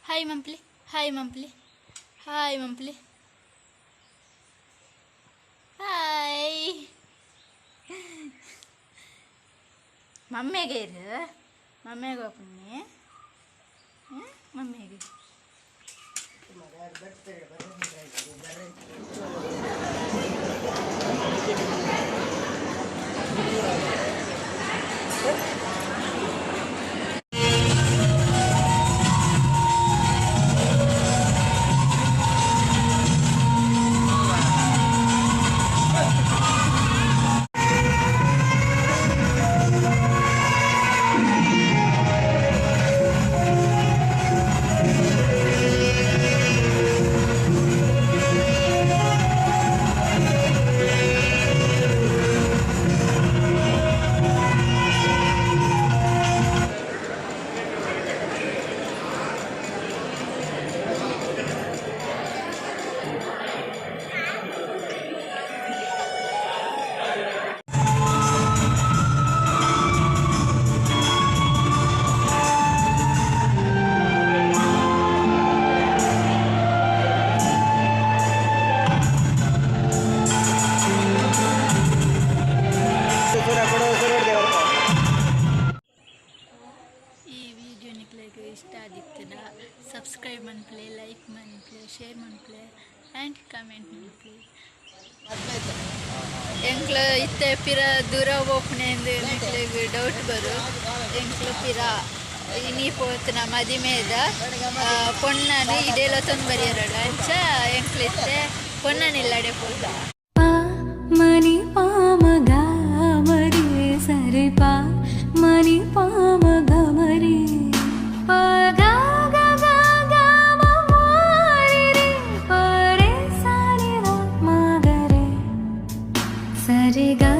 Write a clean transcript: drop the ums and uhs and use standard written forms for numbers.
Hi ಮಂಪ್ಲಿ, hi ಮಂಪ್ಲಿ, hi ಮಂಪ್ಲಿ, hi. ಮಮ್ಮೆಗೆ ಇರು, ಮಮ್ಮೆಗೆ ಓಪನ್ನಿ, ಮಮ್ಮಿಗೆ. ಈ ವಿಡಿಯೋ ನಿಕ್ಲೆಗ್ ಇಷ್ಟ ಆದಿತ್ತುಂಡ ಸಬ್ಸ್ಕ್ರೈಬ್ ಮನ್ಪುಲೆ, ಲೈಕ್ ಮನ್ಪುಲೆ, ಶೇರ್ ಮನ್ಪುಲೆ ಆ್ಯಂಡ್ ಕಮೆಂಟ್ ಮನ್ಪುಲೆ. ಎಂಕ್ಲ ಇತ್ತೆ ಪಿರ ದೂರ ಪೋಪುನೆ ನಿಕ್ಲೆಗ್ ಡೌಟ್ ಬರು. ಎಂಕ್ಲ ಪಿರ ಇನಿ ಪೋತುನ ಮದಿಮೆದ ಪೊಣ್ಣನು ಇಡೇಲ ಬರಿಯರಲ್ಲ, ಅಂಚ ಎಂಕ್ಲ ಇತ್ತೆ ಪೊಣ್ಣನಿಲ್ಲಡೆ ಪೋತ. ಪಾ ಮನಿ ಪಾ ಮ ಗ ಮರಿ ಸರಿ, ಪಾ ಮನಿ ಪಾ ಮ ಗ ಮರಿ, ಪ ಗ ಗ ಗ ಗ ಮ ಮ ರಿ ರಿ, ಪ ರೆ ಸ ನಿ ರ ಮ ಗ ರೆ, ಸರಿ ಗ.